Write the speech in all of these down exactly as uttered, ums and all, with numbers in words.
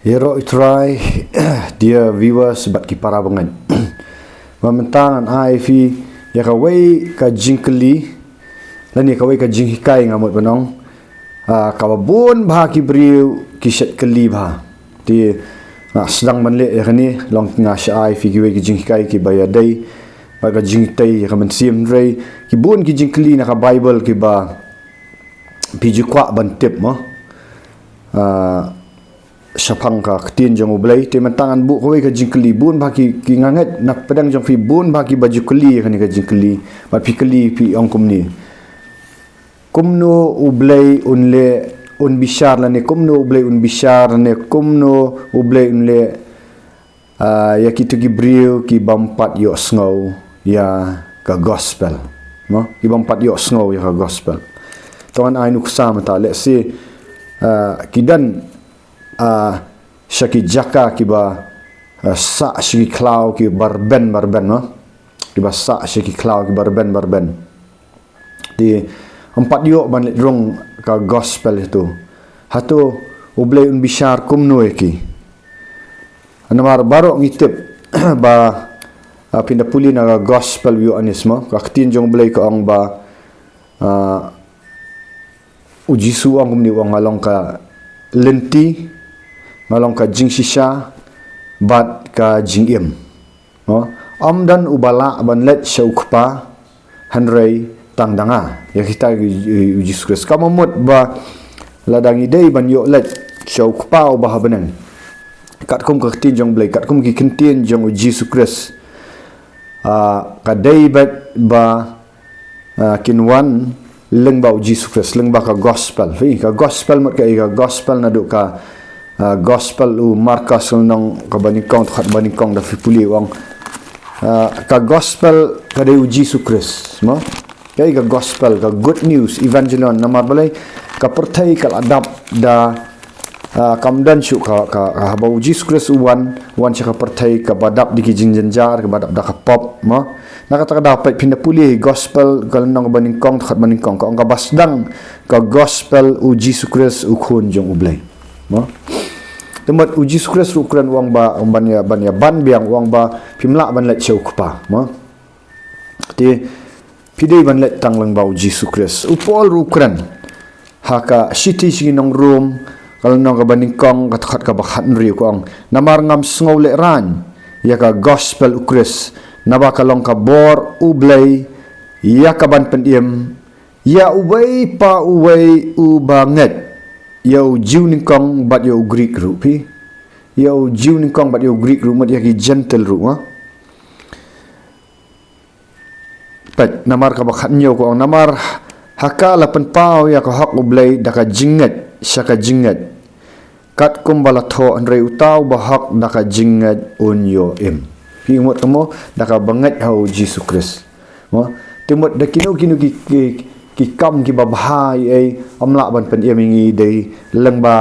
Ïaroh ïa u Trai, dear viewers bad ki para bangeit. Ba mynta ngan ai phi ïa kawei ka jingkylli lane kawei ka jinghikai nga mut ban ong, ah, kaba bun bha ki briew ki shait kylli bha. Te nga sdang ban leh ïa kane, long nga shah ai phi kiwei ki jinghikai kiba ïadei bad ka jingtei ïa ka mynsiem, hynrei ki bun ki jingkylli na ka Baibl kiba phi ju kwah ban tip mo. Ah, shaphang ka ktien jong U Blei, te mynta ngan buh kawei ka jingkylli, bun bha ki, ki nga ngeit na pdeng jong phi bun bha kiba ju kylli ïa kane ka jingkylli, bad phi kylli phi ong kumne. Kumno U Blei un leh, un bishar lane kumno U Blei un bishar lane kumno U Blei un leh, ah, ïa kito ki briew kibym pat ïohsngew ïa ka gospel. Mo, kibym pat ïohsngew ïa ka gospel. To ngan ai nuksa mynta, let's say, ah, ki don, ah, sha ki jaka kiba, ah, sah sha ki khlaw kiba rben ba rben, mo. Kiba sah sha ki khlaw kiba rben ba rben. Te ym pat ïoh ban leit rung ka gospel ïa kito. Hato U Blei un bishar kumno ïa ki? Namar baroh ngi tip ba, ah, phin da pule na ka gospel u Ïoannis mo, ka ktien jong U Blei ka ong ba, ah, U Jisu u ong kumne, u ong, nga long ka lynti, nga long ka jingshisha bad ka jingim. Mo, ym don uba lah ban leit sha U Kpa hynrei tang da nga. Ïa kita u, u, U Jisu Khrist. Kam mut ba lada ngi dei ban ïoh leit sha U Kpa uba ha bneng, katkum ka ktien jong U Blei, katkum ki ktien jong U Jisu Khrist, ah, ka dei beit ba, ah, kin wan lyngba U Jisu Khrist, lyngba ka gospel. Phi, ka gospel mut kaei? Ka gospel naduh ka, ah, gospel u Markos lynnong kaba nyngkong, dkhot ba nyngkong, da phi pule u ong, ah, ka gospel ka dei U Jisu Khrist, mo? Kaei ka gospel? Ka good news, evangelion. Namar balei? Ka pyrthei ka la dap da, ah, kam don shuh ka, ka, ka haba U Jisu Khrist u wan, wan sha ka pyrthei kaba dap da ki jingjynjar, kaba dap da ka pop, mo. Na kata ka daw peit, phin da pule Gospel ka lynnong kaba nyngkong, dkhot ba nyngkong, ka ong, kaba sdang ka gospel U Jisu Khrist U Khun jong U Blei. Mo. Te mut U Jisu Khrist ruh u kren, u ong ba, ban ïa, ban ïa ban biang, u ong ba phim lah ban leit sha U Kpa, mo. Te phi dei ban leit tang lyngba U Jisu Khrist. U Paul ruh u kren ha ka shithi sha ki nong Rom, ka lynnong kaba nyngkong, ka dkhot kaba khathynriew, ka ong, namar ngam sngewlehraiñ ïa ka gospel U Khrist, naba ka long ka bor U Blei ïa ka ban pynim ïa uwei pa uwei uba ngeit, ïa u Jiw nyngkong bad ïa u Grik ruh, phi. Ïa u Jiw nyngkong bad ïa u Grik ruh, mut ïa ki Jentil ruh, ha. Peit, namar kaba khathynñiew ka ong, namar ha ka la pynpaw ïa ka hok U Blei da ka jingngeit sha ka jingngeit, katkum ba la thoh, hynrei uta uba hok da ka jingngeit un ïoh im. Phi mut kumno? Da kaba ngeit ha U Jisu Khrist. Mo? Te mut da kino kino ki, ki, ki kam kiba bha ei ei, ym lah ban pynim ïa ngi, dei lyngba,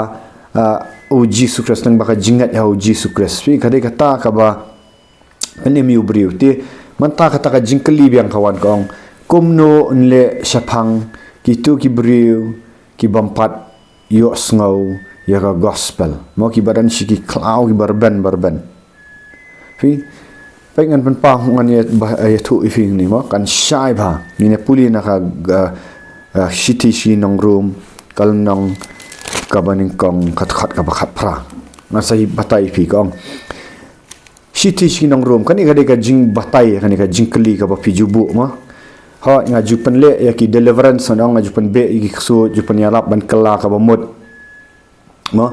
ah, U Jisu Khrist, lyngba ka jingngeit ha U Jisu Khrist. Phi, ka dei kata kaba pynim ïa u briew. Te mynta kata ka jingkylli biang ka wan, ka ong, kumno yn leh shaphang kito ki briew kibym pat ïohsngew ïa ka gospel, mo, kiba don sha ki khlaw kiba rben ba rben? Phi, peit, ngan pynpaw, ngan ïa ba, ïathuh ïa phi hangne, mo, kan shai bha. Ngin ïa pule na ka, ah, ah, shithi sha ki nong Rom, ka lynnong kaba nyngkong, ka dkhot kaba khatphra. Ngan sa ïa batai ïa phi, ka ong, shithi sha ki nong Rom. Kane ka dei ka jingbatai, kane ka jingkylli kaba phi ju buh, mo. Hooid, nga ju pynleh ïa ki deliverance, nga ong, nga ju pynbeh ïa ki ksuid, ju pynïarap ban kylla kaba mut, mo.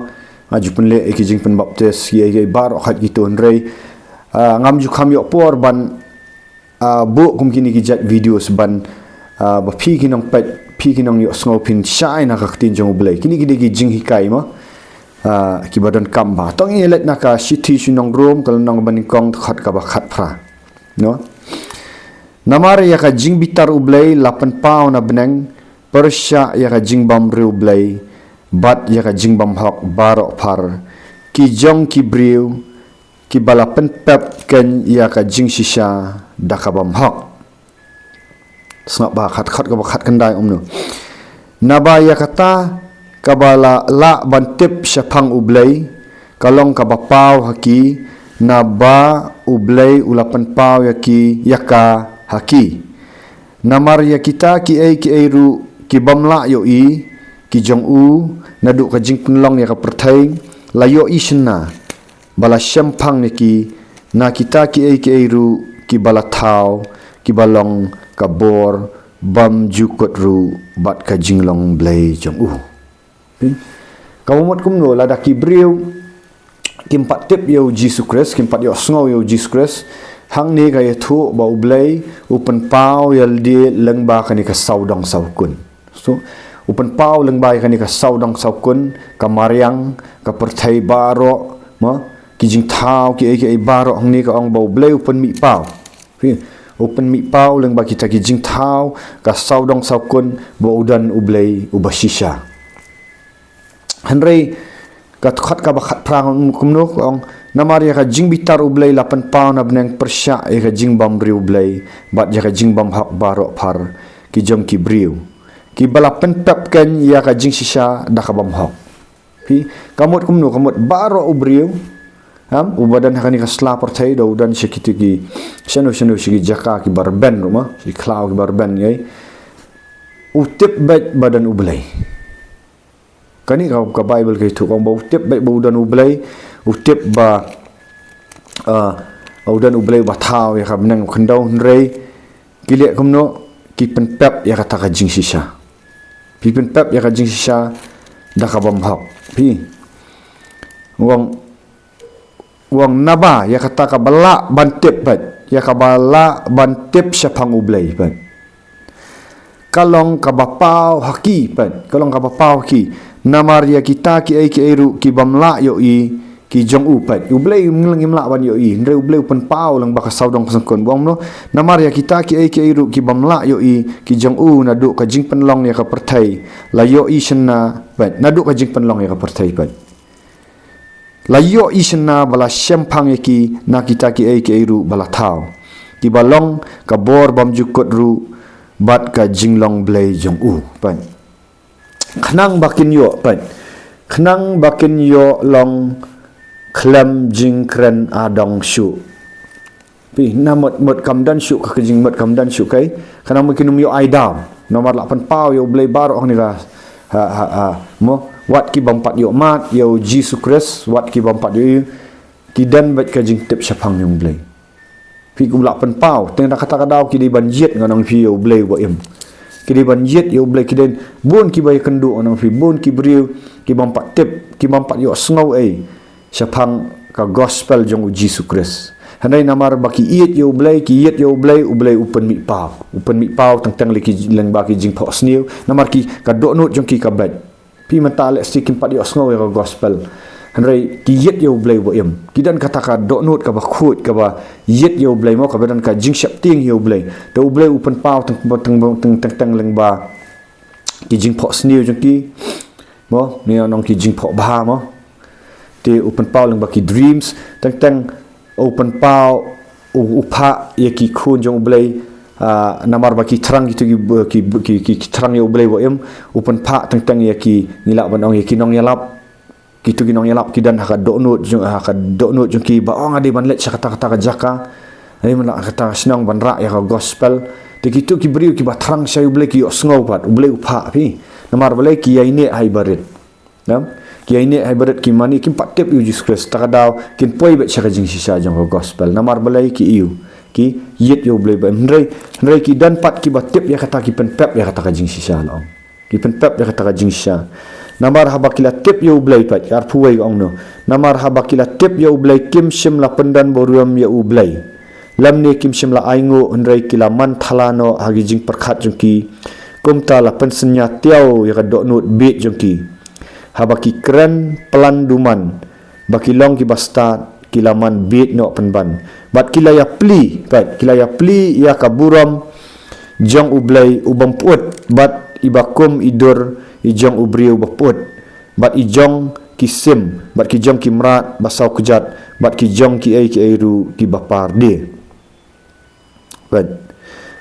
Nga ju pynleh ïa ki jingpynbaptis, ïa, ïa baroh khat kito, hynrei, ah, ngam ju kham ïoh por ban, ah, buh kum kine ki jait videos ban, ah, ba phi ki nongpeit, phi ki nongïohsngew phin shai na ka ktien jong U Blei. Kine ki dei ki jinghikai, mo, ah, kiba donkam bha. To ngin ïa leit na ka shithi sha ki nong Rom, ka lynnong ba nyngkong, dkhot kaba khatphra, no. Namar ïa ka jingbitar U Blei la pynpaw na bneng pyrshah ïa ka jingbymriewblei bad ïa ka jingbymhok baroh phar, ki jong ki briew kiba la pynpep keiñ ïa ka jingshisha da ka bymhok. Sngap bha, ka dkhot kaba khatkhyndai, um, no. Naba ïa kata kaba la lah ban tip shaphang U Blei ka long kaba paw ha ki, naba U Blei u la pynpaw ïa ki, ïa ka ha ki. Namar ïa kita kiei kiei ruh ki bym lah ïohi ki jong u, naduh ka jingpynlong ïa ka pyrthei, la ïohi shynna ba la shemphang ïa ki na kita kiei kiei ruh kiba la thaw, kiba long ka bor bymjukut ruh bad ka jinglong Blei jong u. Ka mut kumno, lada ki briew kim pat tip ïa u Jisu Khrist, kim pat ïohsngew ïa u Jisu Khrist, hangne ka ïathuh ba U Blei u pynpaw ïa lade lyngba kane ka sawdong sawkun. So, u pynpaw lyngba ïa kane ka sawdong sawkun, ka mariang, ka pyrthei baroh, ma, ki jingthaw kiei kiei baroh, hangne ka ong ba U Blei u pynmih paw. Phi, u pynmih paw lyngba kita ki jingthaw, ka sawdong sawkun, ba u don U Blei uba shisha. Hynrei ka dkhot kaba khatphra kumno ka ong, namar ïa ka jingbitar U Blei la pynpaw na bneng pyrshah ïa ka jingbymbriew Blei bad ïa ka jingbymhok baroh phar ki jong ki briew, kiba la pynpep keiñ ïa ka jingshisha da ka bymhok. Phi, ka mut kumno, ka mut baroh u briew, em, uba don ha kane ka sla pyrthei, da u don sha kito ki, shano shano, sha ki jaka kiba rben ruh ma, sha ki khlaw kiba rben, ngi, u tip beit ba don U Blei. Kane ka, ka Baibl ka ïathuh, ka ong ba u tip beit ba u don U Blei, u tip ba, ah, u don U Blei uba thaw ïa ka bneng khyndew, hynrei ki leh kumno, ki pynpep ïa kata ka jingshisha. Ki pynpep ïa ka jingshisha da ka bymhok. Phi, u ong, u ong naba ïa kata kaba lah ban tip beit, ïa kaba lah ban tip shaphang U Blei beit, ka long kaba paw ha ki beit, ka long kaba paw ha ki. Namar ïa kita kiei kiei ruh ki bym lah ïohi ki jong u beit, U Blei ngim lah ban ïohi, hynrei U Blei u pynpaw lyngba ka sawdong sawkun, u ong kumno, namar ïa kita kiei kiei ruh ki bym lah ïohi ki jong u, naduh ka jingpynlong ïa ka pyrthei, la ïohi shynna beit, naduh ka jingpynlong ïa ka pyrthei beit, la ïohi shynna ba la shemphang ïa ki na kita kiei kiei ruh ba la thaw, kiba long ka bor bymjukut ruh bad ka jinglong Blei jong u beit, khnang ba kin ïoh beit, khnang ba kin ïoh long khlem jingkren adong shuh. Phi, na mut, mut kam don shuh ka, ka jingmut kam don shuh kaei, khnang ba kin ym ïoh ai daw. Namar la pynpaw ïa U Blei baroh hangne ka, ha, ha, ha, mo, wat ki bym pat ïohmad ïa u Jisu Khrist, wat ki bym pat ïoh, ki don beit ka jingtip shaphang ïa U Blei. Phi, kum la pynpaw, teng da kata ka daw ki dei ban jied, ngan ong phi, ïa U Blei uba im. Ki dei ban jied ïa U Blei, ki dei bun kiba ïakynduh, ngan ong phi, bun ki briew ki bym pat tip, ki bym pat ïohsngew ei shaphang ka gospel jong u Jisu Khrist. Hynrei namar ba ki ïeit ïa U Blei, ki ïeit ïa U Blei, U Blei u pynmih paw. U pynmih paw teng teng lyngba ki jingphohsniew. Namar ki, ka dohnud jong ki ka beit. Phi, mynta lehse kim pat ïohsngew ïa ka gospel, hynrei ki ïeit ïa U Blei uba im. Ki don kata ka dohnud kaba khuid, kaba ïeit ïa U Blei mo, kaba don ka jingsheptieng ïa U Blei. Te U Blei u pynpaw teng, teng, teng, teng, teng lyngba ki jingphohsniew jong ki mo, ne ngan ong ki jingphohbha mo. Te u pynpaw lyngba ki dreams, teng teng u pynpaw, u, u phah ïa ki khun jong U Blei, ah, namar ba ki thrang, kito ki, ki, ki, ki, ki thrang ïa U Blei uba im, u pynphah teng teng ïa ki, ngi lah ban ong ïa ki nongïalap. Kito ki nongïalap ki don ha ka dohnud jong, ha ka dohnud jong ki ba, ong, nga dei ban leit sha kata kata ka jaka, nga dei ban leit ha kata ka shnong ban rah ïa ka gospel. Te kito ki briew kiba thrang sha U Blei ki ïohsngew pat, U Blei u phah, phi. Namar balei? Ki ïaineh ha i barit. Em? Ki ïaineh ha i barit, ki mane, kim pat tip ïa u Jisu Khrist, ta ka daw kin poi beit sha ka jingshisha jong ka gospel. Namar balei? Ki ïohi, ki ïeit ïa U Blei ba im. Hynrei, hynrei ki don pat kiba tip ïa kata, ki pynpep ïa kata ka jingshisha, la ong. Ki pynpep ïa kata ka jingshisha. Namar haba ki la tip ïa U Blei pat, ka arphew wei ka ong kumno. Namar haba ki la tip ïa U Blei, kim shym la pyndonburom ïa U Blei, lymne kim shym la ainguh, hynrei ki la man thala noh ha ki jingpyrkhat jong ki. Kumta la pynsynñia tiaw ïa ka dohnud bieit jong ki. Haba ki kren plan duman ba ki long kiba stad, ki la man bieit noh pynban. Bad ki la ïapli, bad ki la ïapli ïa ka burom jong U Blei u bym pyut, bad iba kum i dur i jong u briew ba pyut, bad i jong ki sim, bad ki jong ki mrad ba saw kjat, bad ki jong kiei kiei ruh kiba par die. Bad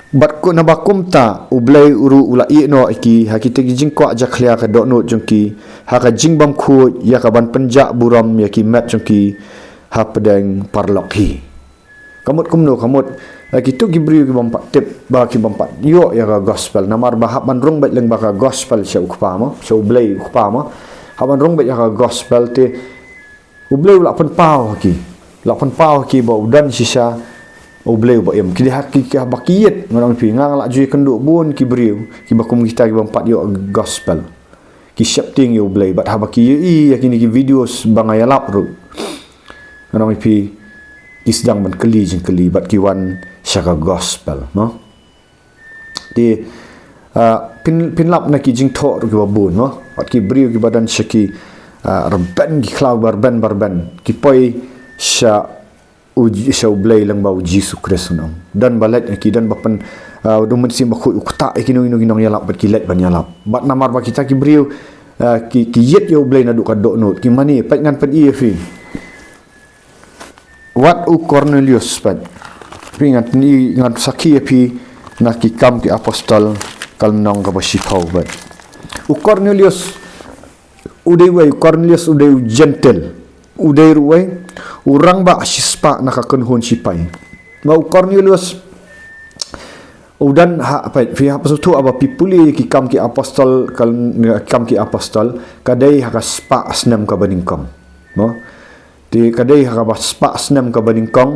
Bad kumta, U Blei u ruh u la ïehnoh ïa ki ha kita ki jingkwah jakhlia ka dohnud jong ki, ha ka jingbymkhuid ïa ka ban pynjah burom ïa ki met jong ki hapdeng paralok hi. Ka mut kumno, ka mut, eh, kito ki briew ki bym pat tip, ba ki bym pat ïoh ïa ka gospel. Namar ba hap ban rung beit lyngba ka gospel sha U Kpa mo, sha U Blei U Kpa mo. Hap ban rung beit ïa ka gospel te U Blei u la pynpaw ha ki. La pynpaw ha ki ba u don shisha U Blei uba im. Ki dei ha ki, ki haba ki ïit, nga ong ïa phi, nga la ju ïakynduh bun ki briew kiba kum kita ki bym pat ïoh gospel. Ki sheptieng ïa U Blei, bad haba ki ïohi ïa kine ki videos ba nga ïalap ruh, nga ong ïa phi, ki sdang ban kylli jingkylli bad ki wan sha ka gospel, no? Te, ah, pyn, pynlap na ki jingthoh ruh kiba bun, no? Bad ki briew kiba don sha ki, ah, rben, ki khlaw ba rben ba rben, ki poi sha U, sha U Blei lyngba U Jisu Khrist, no? Don ba leit, ki don ba pyn, ah, U Mynsiem Bakhuid u ktah ïa kino kino ki nongïalap bad ki leit ban ïalap. Bad namar ba kita ki briew, ah, ki, ki ïit ïa U Blei naduh ka dohnud, ki mane, peit ngan pyni ïa phi wat u Kornelius, peit. Phi, ngan pyni, ngan sakhi ïa phi na Ki Kam ki Apostol ka lynnong kaba shiphew, peit. U Kornelius u dei uwei? U Kornelius u dei u Jentil. U dei ruh uwei? U rangbah shispah na ka kynhun shipai. Ba u Kornelius u don ha, peit, phi hap sngewthuh haba phi pule Ki Kam ki Apostol, ka, Kam ki Apostol, ka dei ha ka spah snem kaba nyngkong, no? Te ka dei ha kaba spah snem kaba nyngkong,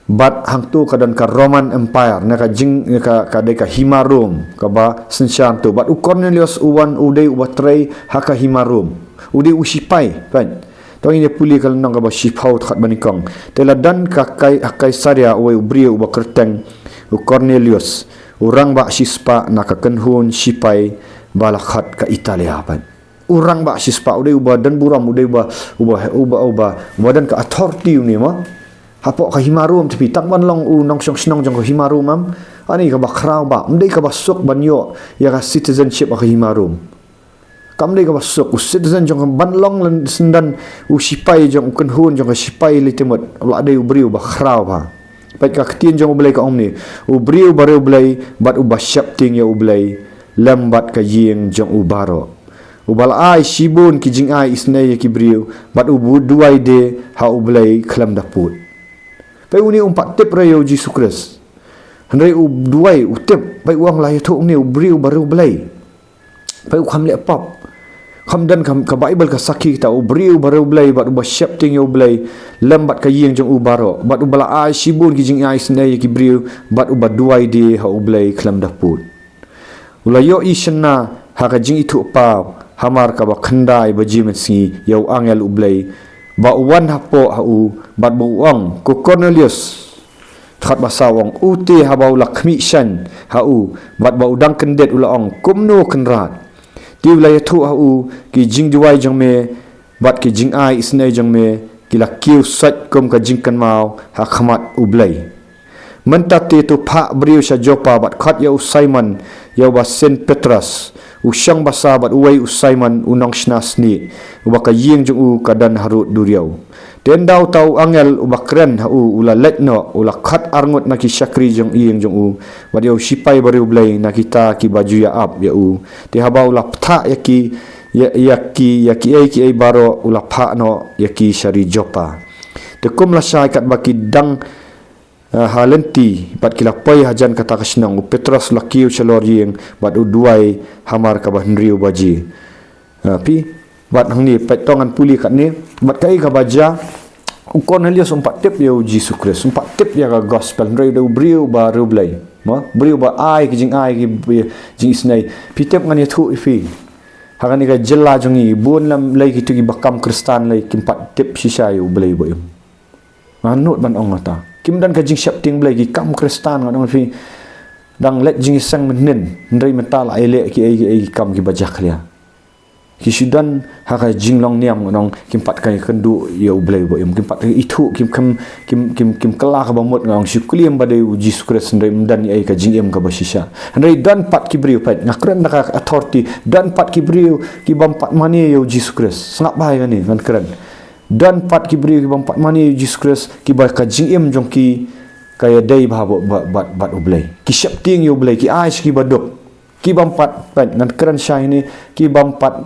bad hangto ka don ka Roman Empire, na ka jing, ka, ka dei ka hima Rom kaba synshar hangto. Bad u Kornelius u wan, u dei uba trei ha ka hima Rom. U dei u shipai, peit. To ngin ïa pule ka lynnong kaba shiphew, dkhot ba nyngkong. Te la don ka Kai-, ha Kaisaria uwei u briew uba kyrteng u Kornelius, u rangbah shispah na ka kynhun shipai ba la khot ka Italia, peit. U rangbah shispah, u dei uba don burom, u dei uba, uba, uba, uba, uba don ka authority une mo. Hapoh ka hima Rom, te phi, tang ban long u nongshong shnong jong ka hima Rom, em, ani kaba khraw bha, ym dei kaba suk ban ïoh ïa ka citizenship ha ka hima Rom. Kam dei kaba suk, u citizen jong ka, ban long lane syndon u shipai jong, u kynhun jong ka shipai lei te mut, u la dei u briew ba khraw bha. Peit, ka ktien jong U Blei ka ong kumne: U briew ba riewblei bad uba sheptieng ïa U Blei lem bad ka ïing jong u baroh, uba la ai shibun ki jingai isynei ïa ki briew, bad uba duwai de ha U Blei khlem da pud. Peit, une um pat tip re ïa U Jisu Khrist. Hynrei u duwai, u tip, peit, u ong, la ïathuh kumne, u briew ba riewblei. Peit, u kham leh pop. Kham don ka, ka Baibl ka sakhi kata, u briew ba riewblei bad uba sheptieng ïa U Blei lem bad ka ïing jong u baroh, bad uba la ai shibun ki jingai isynei ïa ki briew, bad uba duwai de ha U Blei khlem da pud. U la ïohi shynna ha ka jingithuhpaw hamar kaba khyndai baje mynsngi ïa u angel U Blei ba u wan hapoh ha u, bad ba u ong, Ko Kornelius. Dkhot ba saw, u ong, u te haba u la khmih shane ha u, bad ba u dang kyndit, u la ong, Kumno, Kynrad? Te u la ïathuh ha u, Ki jingduwai jong me bad ki jingai isynei jong me ki la kiew sait kum ka jingkynmaw ha khmat U Blei. Mynta te to phah briew sha Joppa bad khot ïa u Simon, ïa uba sin Petros, u shong basa, bad uwei u Simon u nongshna snieh, uba ka ïing jong u ka don harud duriaw. Te ynda uta u angel uba kren ha u u la leit noh, u la khot arngut na ki shakri jong ïing jong u, bad ïa u shipai ba riewblei na kita kiba ju ïa-ap ïa u. Te haba u la bthah ïa ki, ïa, ïa ki, ïa kiei kiei baroh, u la phah noh ïa ki sha ri Joppa. Te kum lashai katba ki dang, eh, ha lynti, bad ki la poi hajan kata ka shnong, u Petros u la kiew shalor ïing bad u duwai hamar kaba hynriew baje. Ah, phi, bad hangne, peit, to ngan pule katne, bad kaei kaba jia, u Kornelius um pat tip ïa U Jisu Khrist, um pat tip ïa ka gospel, hynrei u dei u briew ba riewblei, mo, briew ba ai ki jingai, ki jingisynei. Phi tip, ngan ïathuh ïa phi, ha kane ka jylla jong ngi, bun lem lei kito kiba kam Khristan lei, kim pat tip shisha ïa U Blei ba im. Nga nud ban ong kata. Kim don ka jingsheptieng Blei, ki kam Khristan, nga ong ïa phi, dang leit jingïaseng mynhynnin, hynrei mynta la ïaleh kiei kiei ki kam kiba jakhlia. Ki shu don ha ka jinglong niam, nga ong, kim pat ïakynduh ïa U Blei ba im, kim pat ithuh, kim, kim, kim, kim, kim kylla kaba mut, nga ong, shu klim ba dei U Jisu Khrist, hynrei ym don ei ka jingim kaba shisha. Hynrei don pat ki briew, peit, nga kren da ka authority, don pat ki briew ki bym pat mane ïa U Jisu Khrist. Sngap bha ïa kane, ngan kren. Don pat ki briew ki bym pat mane ïa U Jisu Khrist, kiba ka jingim jong ki ka ïadei bha bad, bad, bad, bad U Blei. Ki sheptieng ïa U Blei, ki ai sha ki baduk. Ki bym pat, pat, ngan kren shai hangne, ki bym pat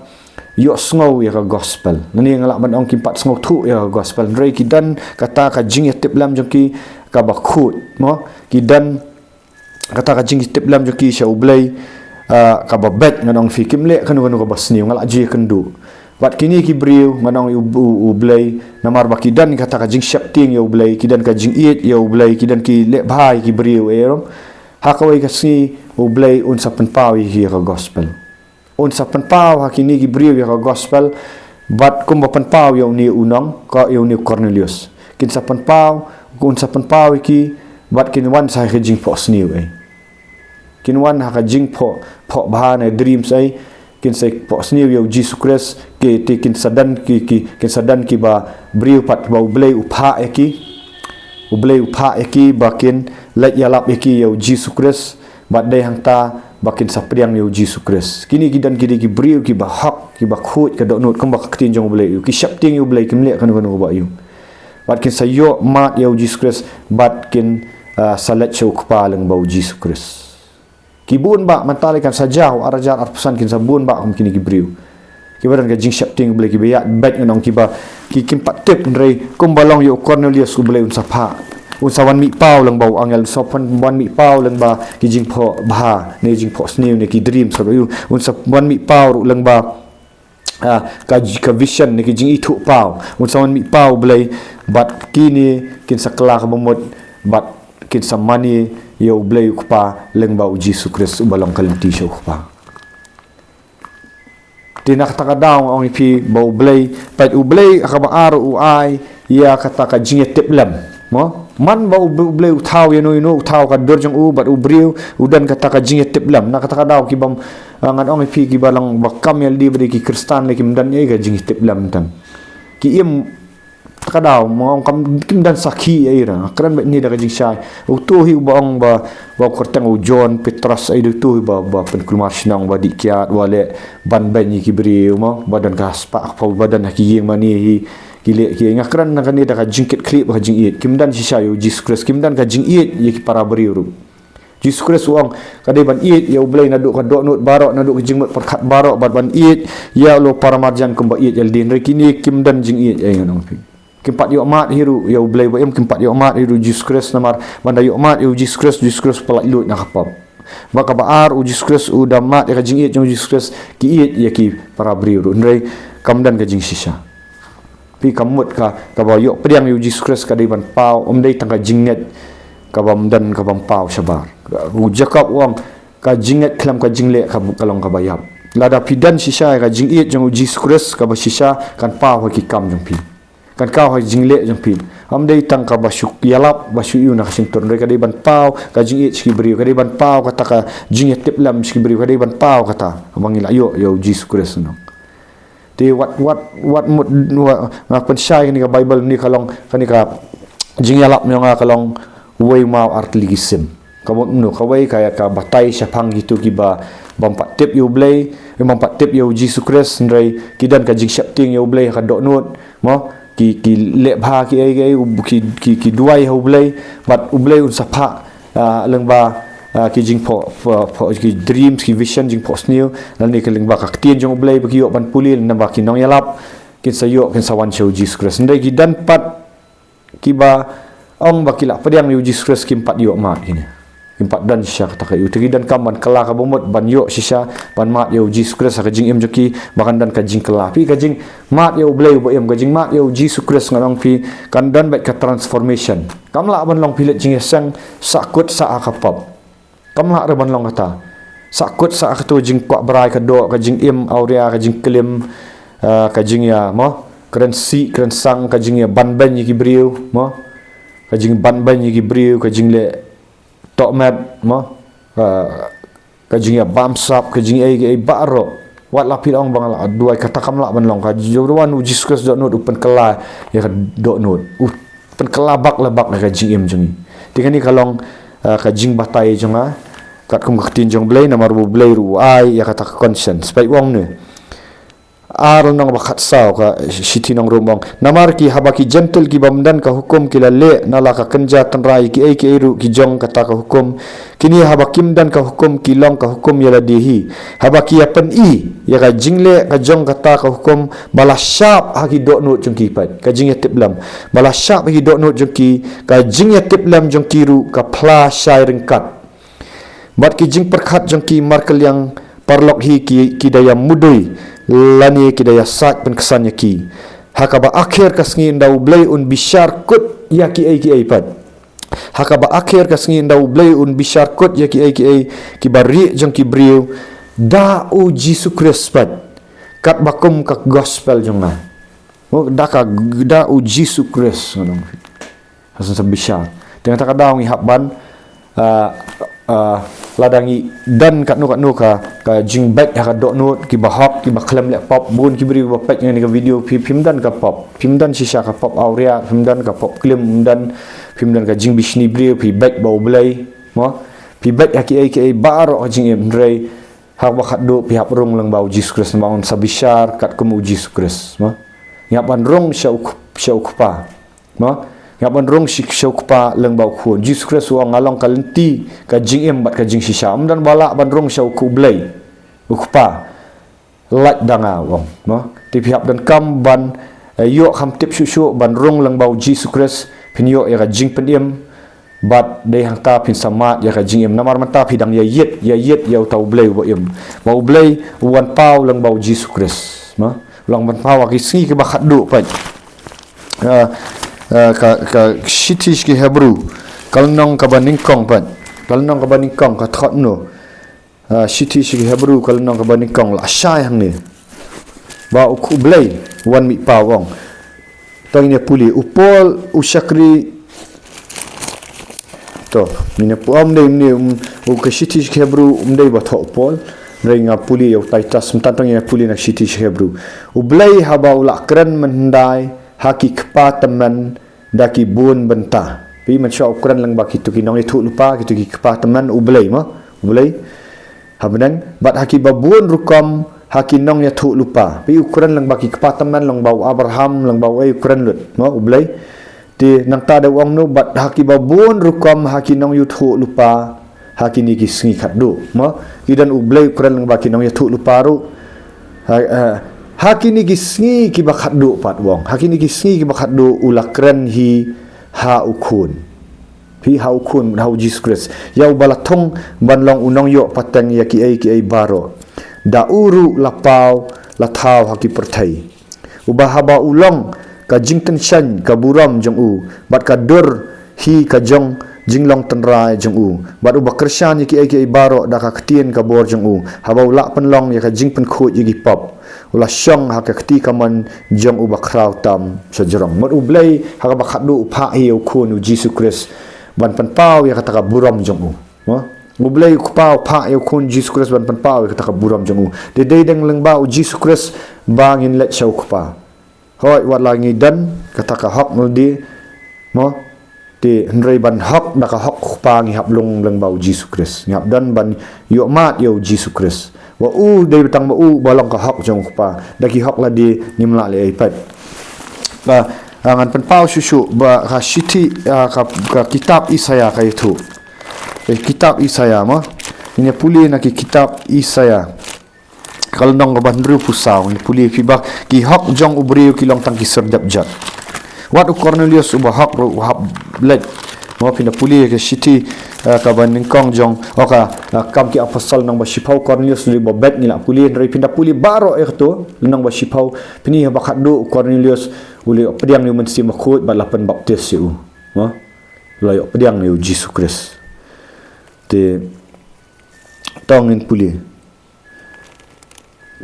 ïohsngew ïa ka gospel. Nangne nga lah ban ong kim pat sngewthuh ïa ka gospel. Hynrei ki don kata ka jingïatiplem jong ki kaba khuid, mo? Ki don kata ka jingïatiplem jong ki sha U Blei, ah, kaba beit, ngan ong ïa phi, kim leh kano kano kaba sniew, nga lah ju ïakynduh. Bad kine ki briew, ngan ong ïa U, U, U Blei, namar ba ki don kata ka jingsheptieng ïa U Blei, ki don ka jingïeit ïa U Blei, ki don ki leh bha ïa ki briew, eh, rom. Ha kawei ka sngi U Blei un sa pynpaw ïa ki ïa ka gospel. Un sa pynpaw ha kine ki briew ïa ka gospel, bad kumba pynpaw ïa une u nong, ka ïa une u Cornelius. Kin sa pynpaw, un sa pynpaw ïa ki, bad kin wan sa ha ka jingphohsniew, eh. Kin wan ha ka jingphoh, phoh bha ne dreams, eh. Kin sa phohsniew ïa U Jisu Khrist, ki, te kin sa don ki, ki, kin sa don kiba briew pat ba U Blei u phah ïa ki. U Blei u phah ïa ki ba kin leit ïalap ïa ki ïa U Jisu Khrist, bad dei hangta ba kin sa pdiang ïa U Jisu Khrist. Kine ki don ki dei ki briew kiba hok, kiba khuid, ka dohnud, kumba ka ktien jong U Blei ïa u. Ki sheptieng ïa U Blei, kim leh kano kano kaba ïa u. Bad kin sa ïoh mad ïa U Jisu Khrist, bad kin, ah, sa leit sha U Kpa lyngba U Jisu Khrist. Ki bun bah, mynta lei kan sa jaw, ar hajar arphew san kin sa bun bah kum kine ki briew. Kiba don ka jingsheptieng U Blei, kiba ïaid beit, ngan ong, kiba, ki, kim pat tip, hynrei kumba long ïa u Cornelius U Blei un sa phah. Un sa wan mih paw lyngba u angel, un sa wan mih paw lyngba ki jingphoh bha, ne jingphohsniew, ne ki dreams, sa ïa u. Un sa wan mih paw ruh lyngba, ah, ka, ka vision, ne ki jingithuhpaw. Un sa wan mih paw U Blei, bad kine kin sa kylla kaba mut, bad kin sa mane ïa U Blei U Kpa lyngba U Jisu Khrist uba long ka lynti sha U Kpa. Te na kata ka daw nga ong ïa phi ba U Blei, pat U Blei kaba ar u ai ïa kata ka jingïatiplem. Mo? Man ba U Blei, U Blei u thaw ïano ïano, u thaw ka dur jong u bad u briew, u don kata ka jingïatiplem. Na kata ka daw ki bym, ah, ngan ong ïa phi, kiba long ba kam ïalade ba dei ki Khristan lei kim don ei ka jingïatiplem tang. Ki im, kata ka daw, mo, ong kam, kim don sakhi ei ra. Kren beit ne da ka jingshai. Uto hi uba ong ba, ba kyrteng u John Petros ei, uto hi ba, ba pynkulmar shnong, ba dih kiad, ba leh banbeiñ ïa ki briew, mo, ba don ka spah ka paw, ba don ha ki ïing mane hi, ki leh ki, nga kren na kane da ka jingkitkhlieh bad ka jingïeit. Kim don shisha ïa U Jisu Khrist, kim don ka jingïeit ïa ki para briew ruh. Jisu Khrist u ong, ka dei ban ïeit ïa U Blei naduh ka dohnud baroh, naduh ka jingmut pyrkhat baroh, bad ban ïeit ïa u para marjan kumba ïeit ïalade. Hynrei kine kim don jingïeit ei, ngan ong ïa phi. Kim pat ïoh mad hi ruh ïa U Blei ba im, kim pat ïoh mad hi ruh Jisu Khrist, namar ban da ïoh mad ïa U Jisu Khrist, Jisu Khrist u pyllait lut na ka pop. Ba kaba ar, U Jisu Khrist u da mad ïa ka jingïeit jong U Jisu Khrist, ki ïeit ïa ki para briew ruh. Hynrei kam don ka jingshisha. Phi, ka mut ka, kaba ïoh pdiang ïa U Jisu Khrist ka dei ban paw, ym dei tang ka jingngeit kaba ym don, kaba ym paw shabar. U Jakob u ong, ka jingngeit khlem ka jingleh ka, ka long kaba ïap. Lada phi don shisha ïa ka jingïeit jong U Jisu Khrist kaba shisha, kan paw ha ki kam jong phi. Kan paw ha ki jingleh jong phi. Ym dei tang kaba shu ïalap, ba shu ïoh na ka shyntur, hynrei ka dei ban paw ka jingïeit sha ki briew, ka dei ban paw kata ka jingïatiplem sha ki briew, ka dei ban paw kata ba ngi la ïoh ïa U Jisu Khrist, no. Te wat, wat, wat mut, wa, nga pynshai kane ka Baibl, kane ka long, kane ka jingïalap jong nga ka long uwei u maw ar tylli ki sim. Ka mut kumno? Kawei ka, ka batai shaphang kito kiba bym pat tip ïa U Blei, bym pat tip ïa U Jisu Khrist, hynrei ki don ka jingsheptieng ïa U Blei ha ka dohnud, mo, ki, ki leh bha kiei kiei, u, ki, ki, ki duwai ha U Blei, bad U Blei un sa phah, ah, lyngba, ah, ki jingphoh, phoh, phoh, ki dreams, ki vision, jingphohsniew, lane ki lyngba ka ktien jong U Blei ba ki ïoh ban pule, lane ba ki nongïalap kin sa ïoh, kin sa wan sha U Jisu Khrist. Hynrei ki don pat kiba ong ba ki la pdiang ïa U Jisu Khrist, kim pat ïoh mad kine. Kim pat don shisha kata ka ïoh. Te ki donkam ban kylla kaba mut, ban ïoh shisha, ban mad ïa U Jisu Khrist ha ka jingim jong ki, ba kan don ka jingkylla. Phi, ka jingmad ïa U Blei uba im, ka jingmad ïa U Jisu Khrist, ngan ong ïa phi, kan don beit ka transformation. Kam lah ban long phi leit jingïaseng, sah kut sah ha ka pop. Kam lah ruh ban long kata. Sah kut sah ha kato jingkwah brai ka doh, ka jingim awria, ka jingklim, ah, ka jingïa, mo, kren sih, kren sang, ka jingïa banbeiñ ïa ki briew, mo. Ka jingbanbeiñ ïa ki briew, ka jingleh tohmet, mo. Ah, ka jingïa bamsap, ka jingïa ei, ei baroh. Wat la phi la ong ba nga la duwai, kata kam lah ban long. Ka jingïa wan U Jisu Khrist dohnud, u pynkylla ïa ka dohnud. U pynkylla bak la bak ïa ka jingim jong ngi. Te kane ka long, ah, ka jingbatai jong nga. Katkum ka ktien jong U Blei, namar U Blei ruh u ai ïa kata ka conscience. Peit, u ong ne. Ar lynnong ba khatsaw ka shithi nong Rom u ong. Namar ki haba ki Jentil ki bym don ka hukum ki la leh na la ka kynja tynrai ïa kiei kiei ruh ki jong kata ka hukum. Kine haba kim don ka hukum ki long ka hukum ïa lade hi. Haba ki ïa pyni ïa ka jingleh ka jong kata ka hukum ba la shap ha ki dohnud jong ki pat. Ka jingïatiplem. Ba la shap ha ki dohnud jong ki, ka jingïatiplem jong ki ruh ka phla shai ryngkat. Bad ki jingpyrkhat jong ki markylliang paralok hi ki, ki da ïa mudui lane ki da ïa sait pynksan ïa ki. Ha kaba akher ka sngi ynda U Blei un bishar kut ïa kiei kiei pat. Ha kaba akher ka sngi ynda U Blei un bishar kut ïa kiei kiei kiba rieh jong ki briew da U Jisu Khrist pat. Katba kum ka gospel jong nga. Oh, da ka, da U Jisu Khrist, nga ong. Hasan sa bishar. Teng kata ka daw ngi hap ban, ah, ah, lada ngi don katno katno ka, ka jingbeit ha ka dohnud, kiba hok, kiba khlem leh pop, bun ki briew ba peit ïa kane ka video, phi, phim don ka pop, phim don shisha ka pop awria, phim don ka pop klim, phim don, phim don ka jingbishni briew, phi beit bad U Blei, mo? Phi beit ha kiei kiei baroh ka jingim, hynrei ha kaba khatduh phi hap rung lyngba U Jisu Khrist, namar un sa bishar katkum U Jisu Khrist, mo? Ngi hap ban rung sha U, sha U Kpa. Mo? Ngi hap ban rung shi-, sha U Kpa lyngba U Khun. Jisu Khrist u ong nga long ka lynti, ka jingim bad ka jingshisha. Ym don ba lah ban rung sha U Blei, U Kpa, lait da nga, u ong. Mo? Te phi hap donkam ban, eh, ïoh kham tip shuh shuh ban rung lyngba U Jisu Khrist, phin ïoh ïa ka jingpynim, bad dei hangta phin sa mad ïa ka jingim. Namar mynta phi dang ïa ïit, ïa ïit ïa uta U Blei uba im. Ba U Blei u wan paw lyngba U Jisu Khrist. Mo? U wan paw ha ki sngi kiba khatduh pat. Ah, ah, ka, ka shithi sha ki Hebru, ka lynnong kaba nyngkong pat. Ka lynnong kaba nyngkong ka thot no. Ah, shithi sha ki Hebru ka lynnong kaba nyngkong la shai hangne. Ba U Khublei u wan mih paw, u ong. To ngin ïa pule, u Paul u shakri. To, ngin ïa pule, ym dei, ym dei, um, u ka shithi sha ki Hebru, ym dei ba thoh u Paul. Hynrei nga pule ïa u Titus, mynta to ngin ïa pule na ka shithi sha ki Hebru. U Blei haba u la kren mynhyndai ha ki kpa tymmen da ki bun bynta. Phi, mynshuwa u kren lyngba kito ki nongïathuhlypa, kito ki kpa tymmen, U Blei, mo? U Blei. Ha bneng, bad ha kiba bun rukom ha ki nongïathuhlypa. Phi, u kren lyngba ki kpa tymmen, lyngba u Abraham, lyngba u, eh, u kren lut, mo? U Blei. Te nangta da u ong no, bad ha kiba bun rukom ha ki nongïathuhlypa ha kine ki sngi khatduh, mo? Ki don, U Blei u kren lyngba ki nongïathuhlypa ruh. Ha, eh, ha kine ki sngi kiba khatduh pat, u ong. Ha kine ki sngi kiba khatduh u la kren hi ha U Khun. Phi, ha U Khun, ha U Jisu Khrist. Ïa uba la thung ban long u nongïoh pateng ïa kiei kiei baroh. Da u ruh la paw, la thaw ha ki pyrthei. Uba haba u long ka jingtyngshaiñ ka burom jong u, bad ka dur hi ka jong jinglong tynrai jong u. Bad uba kyrshan ïa kiei kiei baroh da ka ktien ka bor jong u. Haba u la pynlong ïa ka jingpynkhuid ïa ki pop, u la shong ha ka kti kamon jong uba khraw tam shajrong. Mut U Blei ha kaba khatduh u phah hi ïa U Khun U Jisu Khrist ban pynpaw ïa kata ka burom jong u. Mo? U Blei u Kpa u phah ïa U Khun Jisu Khrist ban pynpaw ïa kata ka burom jong u. Te dei dang lyngba U Jisu Khrist ba ngin leit sha U Kpa. Hooid, wat la ngi don kata ka hok ngi dei, mo? Te hynrei ban hok da ka hok U Kpa ngi hap lung lyngba U Jisu Khrist. Ngi hap don ban ïohmad ïa U Jisu Khrist. Ba u dei tang ba u ba long ka hok jong U Kpa. Da ki hok lade ngim lah leh ei pat. Ba, ah, ngan pynpaw shuh shuh ba ka shithi, ah, ka, ka kitab Isaïah ka ïathuh. Eh, kitab Isaïah, mo? Ngin ïa pule na ki kitab Isaïah. Ka lynnong kaba hynriewphew saw, ngin pule, phi, ba ki hok jong u briew ki long tang ki syrjap jot. Wat u Kornelius uba hok ruh u hap leit. Mo, phin da pule ka shithi, eh, kaba nyngkong jong, o ka, eh, Kam ki Apostol lynnong ba shiphew, Kornelius u dei uba beit ngi la pule, hynrei phin da pule baroh ïa kato, lynnong ba shiphew, phin ïohi ba khatduh u Kornelius u la ïoh pdiang ïa u Mynsiem Bakhuid bad la pynbaptis ïa u. Mo? La ïoh pdiang ïa U Jisu Khrist. Te, to ngin pule.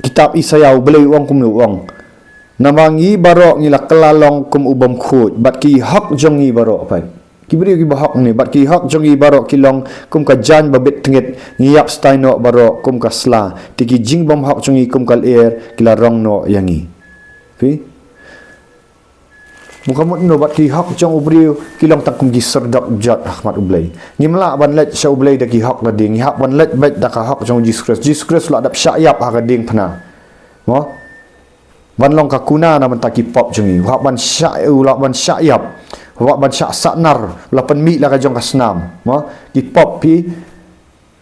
Kitab Isaïah, U Blei u ong kumno, u ong. Namar ngi baroh ngi la kylla long kum u bym khuid, bad ki hok jong ngi baroh, pat. Ki briew kiba hok ne, bad ki hok jong ngi baroh ki long kum ka jaiñ ba bit tngit, ngi ïap stai noh baroh kum ka sla, te ki jingbymhok jong ngi kum ka lyer, ki la rong noh ïa ngi. Phi? Mo, ka mut kumno, bad ki hok jong u briew ki long tang kum ki syrjap jot ha khmat U Blei. Ngim lah ban leit sha U Blei da ki hok lade, ngi hap ban leit beit da ka hok jong U Jisu Khrist. Jisu Khrist u la dep shah ïap ha ka diengphna. Mo? Ban long ka kuna na bynta ki pop jong ngi. U hap ban shah, u lah ban shah ïap. U hap ban shah sahnar. U la pynmih la ka jong ka snam. Mo, ki pop phi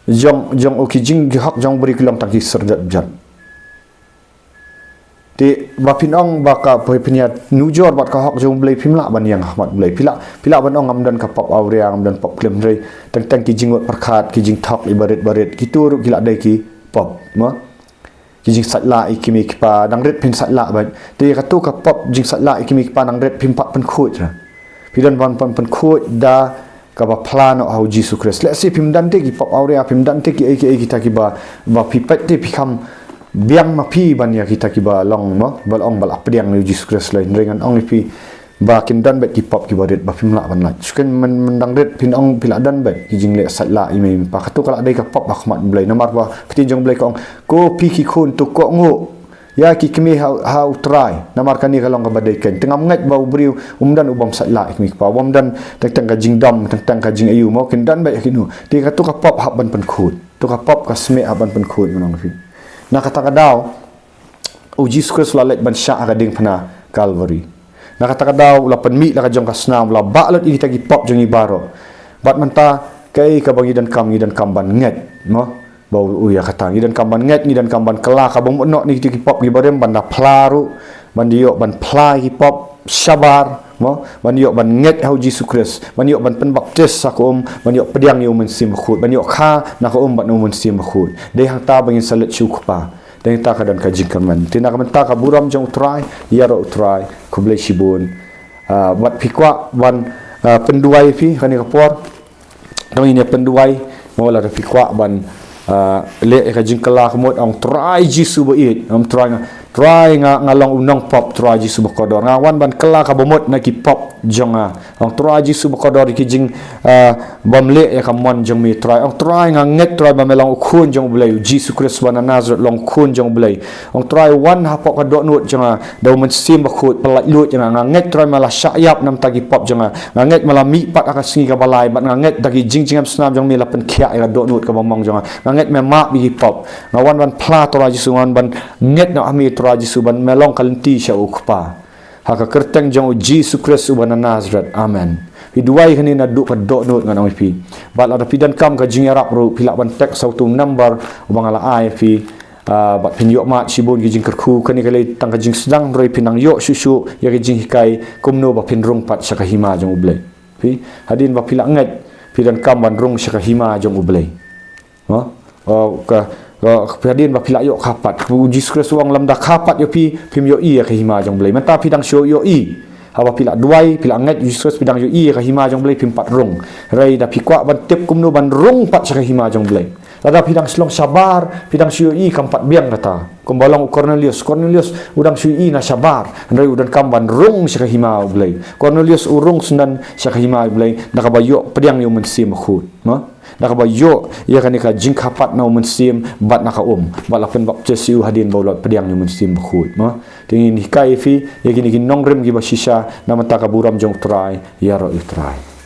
jong, jong u ki jing ki hok jong u briew ki long tang ki syrjat bjat. Te ba phin ong ba ka poi phin ïa nujor bad ka hok jong u Blei phim lah ban ïeng ha khmat u Blei. Phi lah, phi lah ban ong ngam don ka pop awria, ngam don pop khlem, hynrei teng teng ki jingwad pyrkhat, ki jingthok ïa barit barit, kito ruh ki lah dei ki pop. Mo? Ki jingsaitlah ïa ki mei ki pa, dang rit phin saitlah bad. Te kato ka pop jingsaitlah ïa ki mei ki pa dang rit phim pat pynkhuid ra. Phi don ban pyn-, pynkhuid da kaba phla noh ha u Jisu Khrist. Lehse phim don te ki pop awria, phim don te ki ei ki ei kita kiba, ba phi peit te phi kham biang ma phi ban ïa kita kiba long, mo, ba long ba la pdiang ïa u Jisu Khrist lei. Hynrei ngan ong ïa phi ba kin don bad ki pop kiba rit ba phim lah ban lait. Shuh kin myn, myn dang rit phin ong phi lah don bad ki jingleh saitlah ïa mei pa. Kato ka lah dei ka pop ha khmat u Blei. Namar ba ka ktien jong u Blei ka ong, ko phi ki khun to kohnguh ïa ki kmie ha, ha u Trai. Namar kane ka long kaba dei keiñ. Te ngam ngeit ba u briew um don u bym saitlah ïa ki mei ki pa, bym don teng teng ka jingdom, teng teng ka jingaïu, mo, kin don bad ïa kino. Te kato ka pop hap ban pynkhuid. To ka pop ka smieh hap ban pynkhuid, ngan ong ïa phi. Na kata ka daw u Jisu Khrist u la leit ban shah ha ka diengphna Kalbari. Na kata ka daw u la pynmih la ka jong ka snam, u la bah lut ïa kita ki pop jong ngi baroh. Bad mynta kaei kaba ngi donkam, ngi donkam ban ngeit, mo? Ba u, u ïa kata ngi donkam ban ngeit, ngi donkam ban kylla, kaba mut noh na kita ki pop kiba rim, ban da phla ruh, ban da ïoh ban phla ïa ki pop shabar, mo, ban ïoh ban ngeit ha u Jisu Khrist, ban ïoh ban pynbaptis ha ka um, ban ïoh pdiang ïa u Mynsiem Bakhuid, ban ïoh kha na ka um bad na u Mynsiem Bakhuid. Dei hangta ba ngin sa leit sha u Kpa. Dei hangta ka don ka jingkyrmen. Te na ka bynta ka burom jong u Trai, ïaroh u Trai, khublei shibun. Ah, wat phi kwah ban, ah, pynduwai phi kane ka por. Tang ïa pynduwai, mo, lada phi kwah ban, ah, leh ïa ka jingkylla ka mut, ong Trai Jisu ba ïeit, ong Trai nga, Trai nga, nga long u nongpop, Trai Jisu ba kordor. Nga wan ban kylla kaba mut na ki pop jong nga. Ong Trai Jisu ba kordor, ki jing, ah, bym leh ïa ka mon jong me Trai. Ong Trai nga ngeit Trai ba me long u khun jong u Blei, u Jisu Khrist ba na Nazareth long u khun jong u Blei. Ong Trai wan hapoh ka dohnud jong nga, da u Mynsiem Bakhuid pyllait luid ïa nga. Nga ngeit Trai me la shah ïap namar ki pop jong nga. Nga ngeit me la mihpat ha ka sngi kaba lai, bad nga ngeit da ki jingjngem snam jong me la pynkhiah ïa ka dohnud kaba mong jong nga. Nga ngeit me map ïa ki pop. Nga wan ban phla Trai Jisu, nga wan ban ngeit noh ha me Trai Jisu, ban me long ka lynti sha u Kpa. Ha ka kyrteng jong u Jisu Khrist uba na Nazareth. Amen. Phi duwai kane naduh ka dohnud, ngan ong ïa phi. Bad lada phi donkam ka jingïarap ruh, phi lah ban text ha uto u number uba nga la ai ïa phi. Ah, bad phin ïoh mad shibun ki jingkyrkhu, kane ka dei tang ka jingsdang, hynrei phin nang ïoh shuh shuh ïa ki jinghikai kumno ba phin rung pat sha ka hima jong u Blei. Phi, hadien ba phi la ngeit, phi donkam ban rung sha ka hima jong u Blei. Ha? Oh, ka, ka, ka hadien ba phi la ïoh kha pat. U Jisu Khrist u ong lymda kha pat ïa phi, phim ïohi ïa ka hima jong u Blei. Mynta phi dang shu ïohi. Haba phi la duwai, phi la ngeit Jisu Khrist, phi dang ïohi ïa ka hima jong u Blei, phim pat rung. Hynrei da phi kwah ban tip kumno ban rung pat sha ka hima jong u Blei. Lada phi dang shu long shabar, phi dang shu ïohi, kam pat biang kata. Kumba long u Kornelius, Kornelius u dang shu ïohi na shabar, hynrei u donkam ban rung sha ka hima u Blei. Kornelius u rung sngewdon sha ka hima u Blei, da kaba ïoh pdiang ïa u Mynsiem Bakhuid. Mo? Da kaba ïoh ïa kane ka jingkha pat na u Mynsiem bad na ka um. Bad la pynbaptis ïa u hadien ba u la pdiang ïa u Mynsiem Bakhuid. Mo? Te ngin hikai ïa phi ïa kine ki nongrim kiba shisha, na bynta ka burom jong u Trai, ïaroh ïa u Trai.